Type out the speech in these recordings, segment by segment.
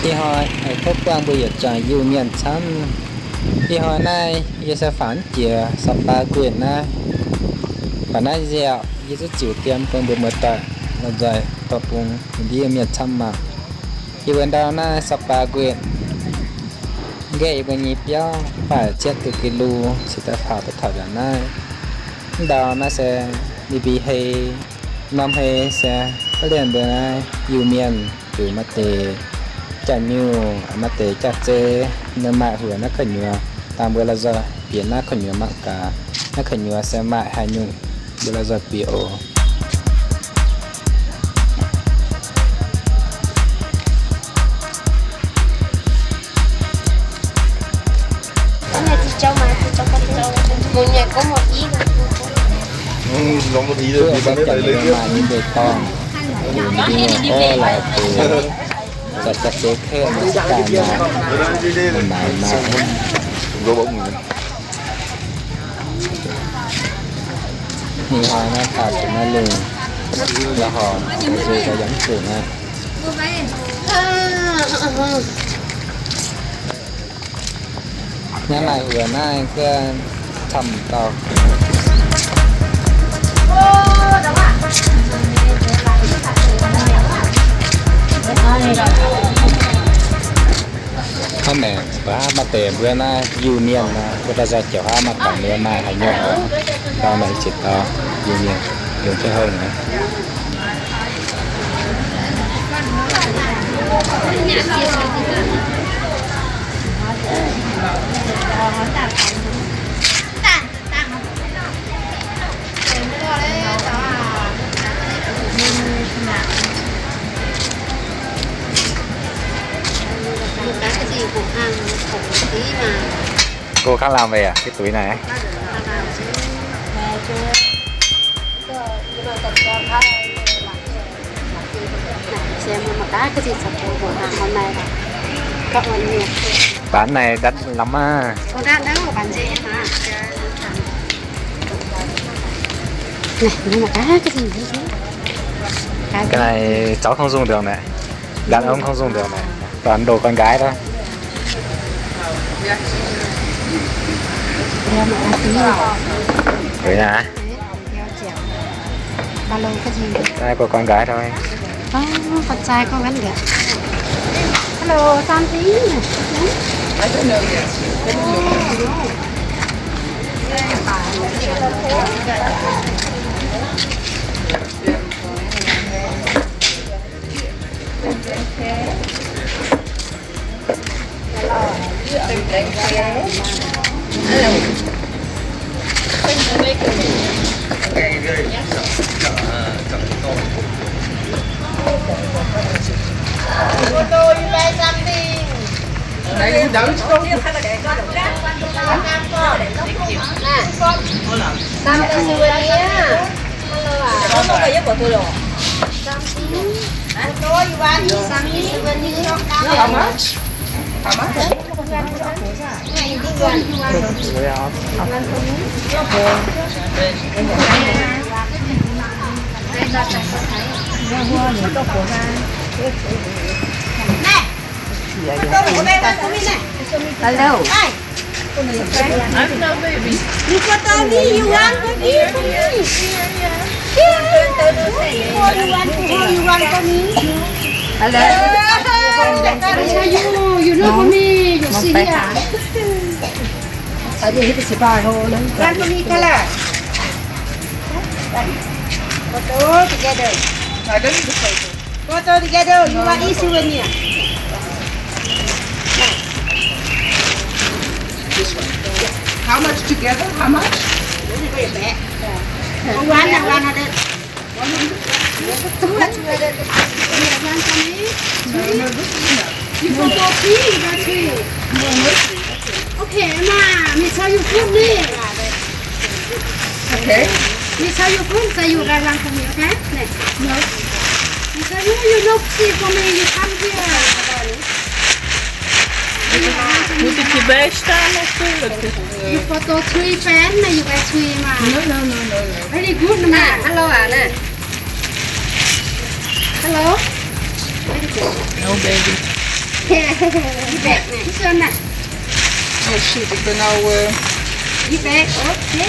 Ih hnoi aengx tov buangh mbuo yietc zuangx Iu-Mienh camv. Ih hnoi naaiv yie se faaux jiex Sapa Guin naaiv. Faaux naaiv nziaauc yie zuqc ziux dien bun mbuo muoz-doic lomh nzoih dorh bung ndiev mienh camv mangc. Yie mbuo ndau naaiv Sapa Guin nqaeqv yie mbuo nyei biauv faah cietv duqv gi lu, cingx daaih faaux duqv taux nziaauc naaiv. Mv ndau naaiv se mbi mbi hei, norm hei se ga'lienh mbuo naaiv Iu-Mienh zuqc maaih deix jaax-nyungc, maaih deix jaax-zei, ninh maaih huoc naaiv gu'nyuoz, dangh mbuo la'nzoih bieqc naaiv gu'nyuoz mangc gaax, naaiv gu'nyuoz se maaih haaix nyungc, mbuo la'nzoih bieqc oc. Maaih nyei deix dorngh, maaih deix jaax-zei kouv, maaih deix daaih maaiz, maaiz, maaiz. Ih hnoi naaiv taux naaiv lungh, la'horpc nzuih gauh yaac mv func aqv. Naaiv maaih huoc naaiv ga'camv dauh. Hnangv naaic, mbuo hnamv maaih deix mbuo naaiv Iu-Mienh nor, mbuo daaih nzoih jauv hnamv maaih deix mbuo maaih haaix nyungc oc. Dau maaih ziex dauh Iu-Mienh yungz jienv houh nor. Go khang lam weih aqv, duih naaic. Bản này đắt lắm á. Cái này cháu không dùng được này. Đàn ông không dùng được này. Toàn đồ con gái thôi. Đấy nè. Ba lô cái gì? Cái này của con gái thôi. Ơ, con trai con gắn được. Hello, Sam Thí. I don't know yet. I don't know. Hello. Something. Something souvenir. How much? How much? Hello. You photo me, you want for me? Here, here. Here, you want for, you want for me? Hello. You, you know for me, you see here. Want for me color. Photo together. I don't need the photo. Photo together, you want each souvenir. This one. How much together? How much? One, one hundred. One hundred? Too much. One for me. No, no, this is enough. You photo three, you got three. No, no, three. Okay, ma, mi call you phone ni. Okay. Mi call you phone, so you got one for me, okay? Next. No. Mi call you, you look see for me, you come here. Muss ich die Welt stellen, hast du? You photo three friend, you got three ma. No, no, no, no, no. Very good ma. Hello, Anna. Hello. No, baby. You bet. This one, nah. Oh, shoot, but now, uh, you bet. Okay.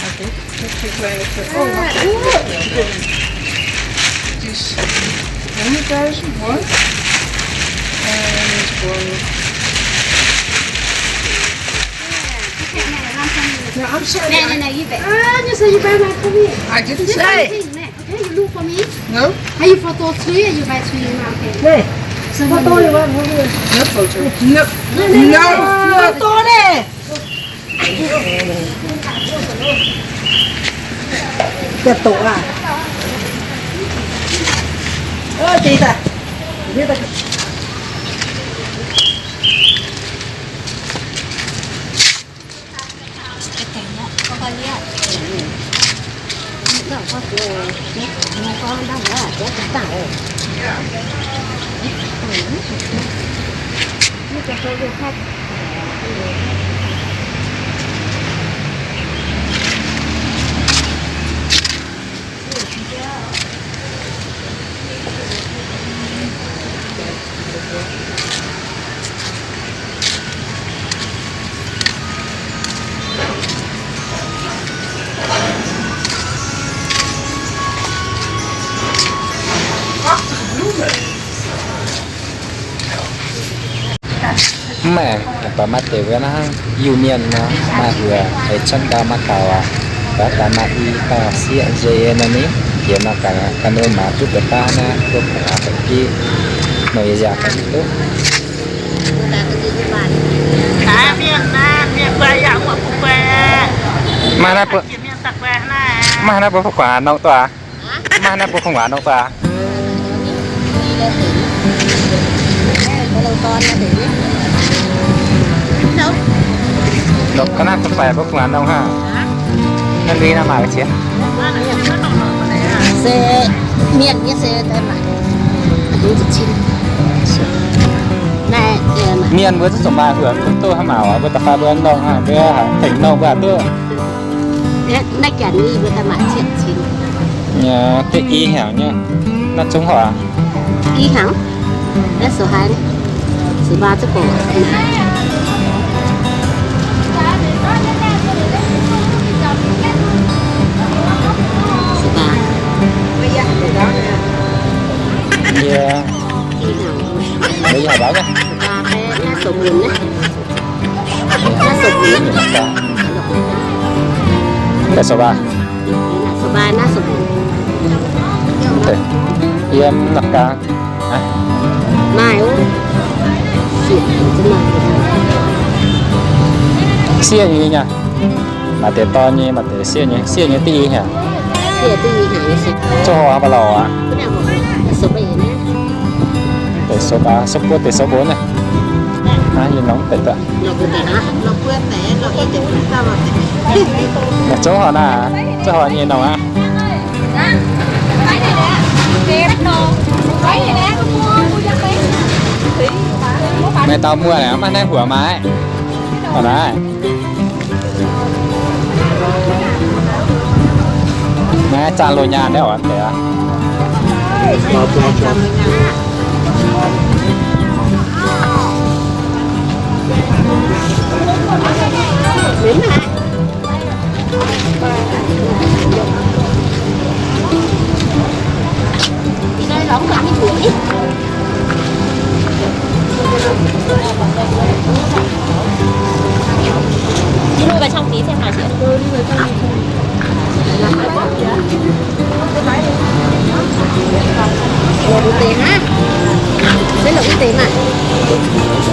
Okay. Let's take my, oh, this. Let me guys, one. And one. No, I'm sorry. No, no, no, you bet. Ah, you said you buy my for me. I didn't say. This one, please, man. Okay, you look for me. No. Are you photo three? You buy three, okay. Hey, so photo you want, photo. No photo. No, no, no, no. Photo leh. Tiếp tục à? Ơ, chị ta. Chị ta. Mv baac maaih deix wuov naaiv Iu-Mienh nor, maaih huoc haiz cuotv ndau maaih taux aqv. Baac daaih maaih i dauh sieqv nzeix nor ni, jiex nor ganh ganh nor maaz duqv deix baav naaiv, duqv kungx aqv, da'gieqv nor yaac yaac ganh duqv. Maaih naaiv mbuo, maaih naaiv mbuo kungx aqv nongx duqv aqv. Maiv naaiv mbuo kungx waac nongx daaih. Nongx ga'naaiv fai mbuo kungx waac nongx hnangv. Naaiv ndui naaiv maaih qiex. Se mienh nyei se daaih maaih. Mienh mbuo zungv zuqc maaih huoc bun doh hnangv maauc, mbuo da'faanh mbuo nongx hnangv, mbuo tengx nongx mbuo duqv. Naaiv janx mbuo daaih maaih cietv cin. Deix i hnyangx nyei. Naaiv zungv horc aqv. I hnyangx. Naaiv sou haaix? Sou baa ziouc gorngv. Sou baa. Yie. I hnyangx. Sou baa, naaiv sou mun naaiv. Mv baac sou baa. Yiem nor gaax. Maaih ov. Sieqv nyei nyei. Maaih deix dorn nyei, maaih deix sieqv nyei. Sieqv nyei diqv i hnyangx. Zungv horc haaix baac lorqc aqv. Deix sou baa, sou buo deix sou buo nyei. Hnangv yie nongx deix daaih. Zungv horc naaiv, zungv horc nyei nongx aqv. Maaih dauh muoz aeqv, maaih naaiv huoc maaiz. Horc naaiv. Naaiv zaah loz nyaanh naaiv oc deix aqv.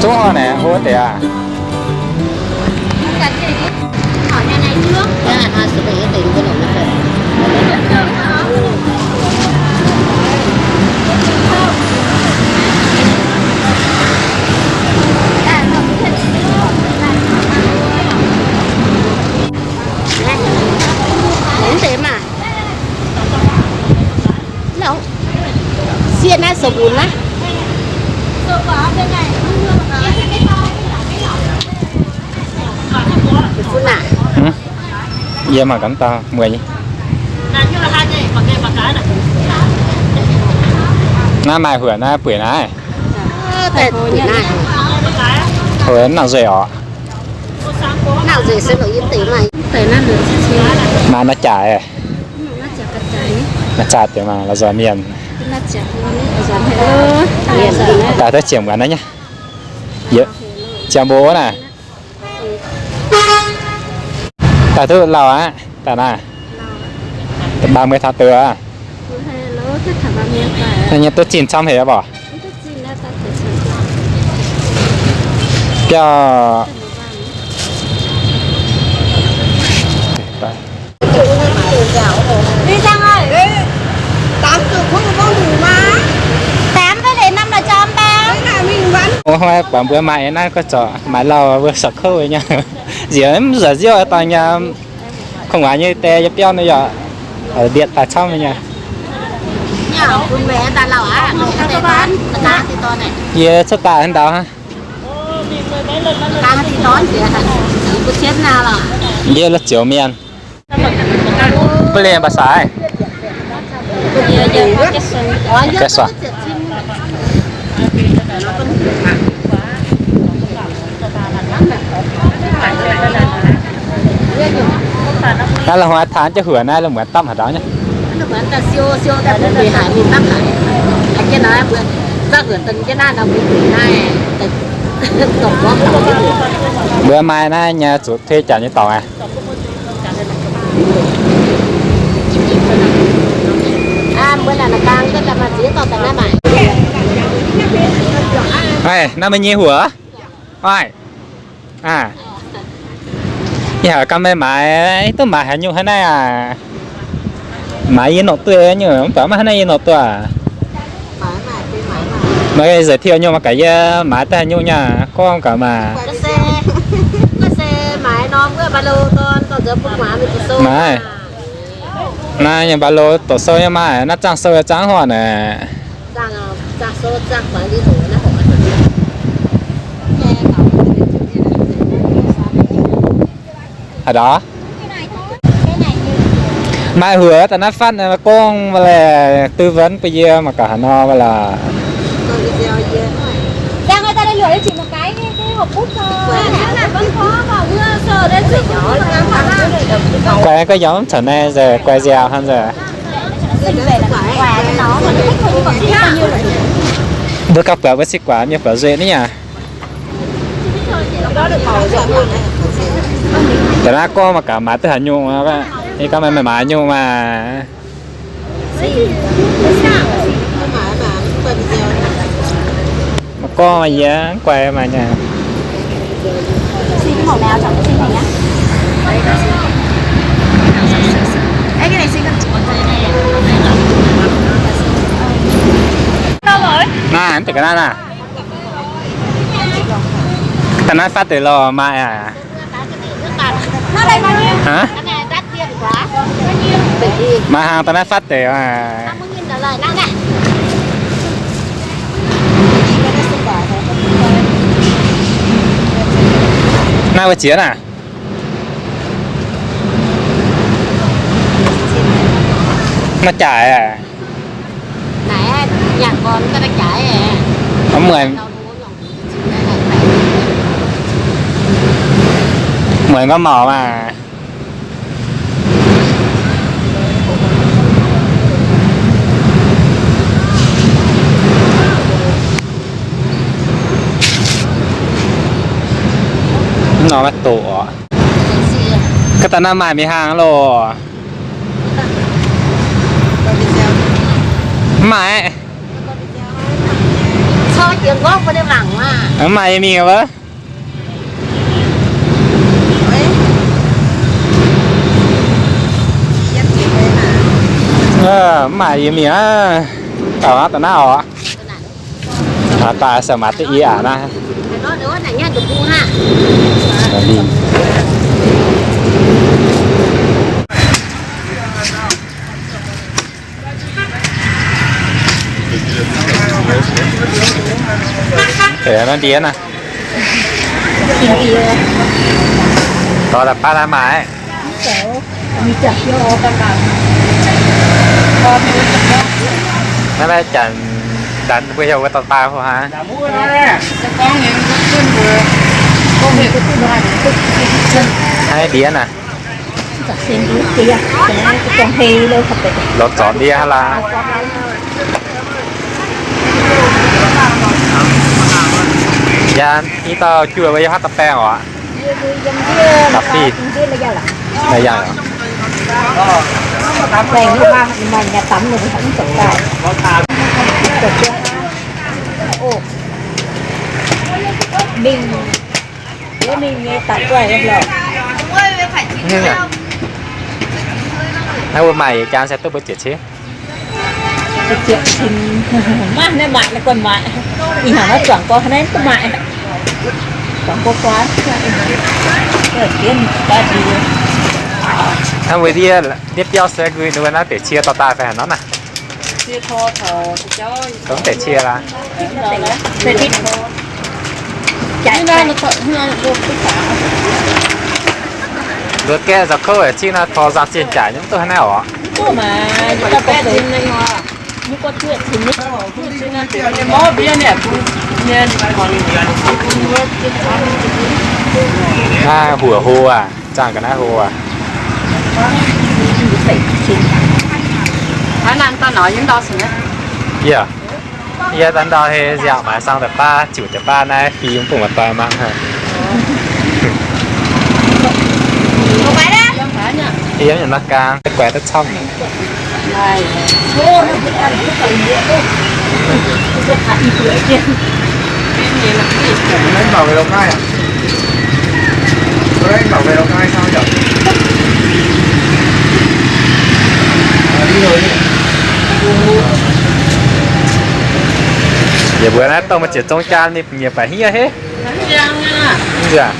Zungv horc naaic, hlo deix aqv. Mv deix maah. Sieqv naaiv sou-mbuonx naaiv. Yie mangc gaax dauh muoz. Naaiv maaih huoc naaiv bueix naaiv. Hoz nangh nzueic oc. Maaih nor jaaix, maaih jaaix deix maaih la'nzuonx mienh. Daaih duqv ziemx muonz naaiv nyei. Ziangh mbuo naaiv. Daaih duqv lauh aqv, daaih naaiv. Baamh mienh taux deix aqv. Nyei duqv zinh camv haic aqv mborqc. Biauv. Ov, hnoi buatc mbuo maaih naaiv gorx-zoux maaiz lauh mbuo sorc kouv nyei. Nziex mv nziex nziouv dangh nyei, kungx waac nyei deix yie biauv naaiv yaac mbietc daaih camv nyei. Yie cuotv daaih haaix ndau hnangv. Yie la'zioux mienh. Ba'laqc mba'saaix. Naaiv la'hnoi taux jienv huoc naaiv, la'muonz dapv haaix ndau nyei. Mbuo maaih naaiv nyei zuqc tei janx nyei dorngx aqv. Aav, naaiv meih nyei huoc? Aav, yie haiz ganh meih maaiz, duqv maaiz haaix nyungc hnangv naaiv aac? Maaiz yie nongc duqv nyungc, mv baac maiv hnangv naaiv yie nongc duqv aac. Meih giới thiệu nyungc mangc gaax yie maaiz daaih haaix nyungc nyei, gorngv gaax maah. Naaiv, naaiv nyungc ba lo doqc sou nyei maah, naaiv zaangh sou zaangh horngh naaic. Haaix ndau? Maaih huoc daaih naaiv fatv naaiv gorngv mv laeh, tư vấn bun yie mangc gaax haaix nor mv laeh. Guaix gorngv yaac mv caux naaiv nzengc, guaix nziaaux hnangv nzengc. Mbuo gauh buatc mbuo se guaax mienh buatc nzueic ni aac. Da'naaiv gorngv mangc gaax maaiz duqv haaix nyungc, yie gorngv meih maaiz nyungc maah. Maiv gorngv yie mv guaix maah nyei. Naaiv deix ga'naaiv naah. Da'naaiv fatv deix lorh maaih aac. Aav, maaih hnaangx da'naaiv fatv deix aac. Naaiv wuov ziex naah. Maaih jaaix aac. Mueic nqorngv maux maah. Nor maiv doqc oc. Ga'daaih naaiv maaih mingh hnaangx loh. Mv maaih. Mv maaih mingh wuov. Mv maaih yie mingh aqv. Taux da'naaiv oc. Daaih se maaih duqv i aqv naaiv. Deix naaiv ndie naah. Dorh daaih baav daaih maaiz. Naaiv naaiv janx Mbuo heuc wuov dauh daaih hlo haic. Haiz ndiev naaic. Lorz zorc ndiev hnangv laaix. Yaac i dauh juoh wuov yiem haaix dauh baengh oc? Da'fih. La'yaangh oc. Naaiv mbuo maaih jaan se duqv mbuo ziepc cin. Ziepc cin. Maiv naaiv maaic, la'guaih maaic. Ih hnoi naaiv zuangx gorx naaiv duqv maaic. Zuangx gorx guaav. Hnangv mbuo ndiev, ndiev biauv se nqui nduov naaiv deix cie dorh daaih fai haaix nor naaiv? Dongh deix cie laaix? Nduov gaeqv nzauh kouv cingv naaiv tor nzangc zienh jaaix nyei mv duqv haaix naaiv oc. Naaiv huoc hlo aac, zaangh ga'naaiv hlo aac. Yie, yie daaih ndau hei nziaauc maaiz sang deix baav, ziouc deix baav naaiv fim bun maaih doic mangc. Yiem nyanc maiv gaang, guaix duqv camv. Yie mbuo naaiv dongh maaih ziepc zong jaan ninh nyiec baeqc hniev heh. Nzunc.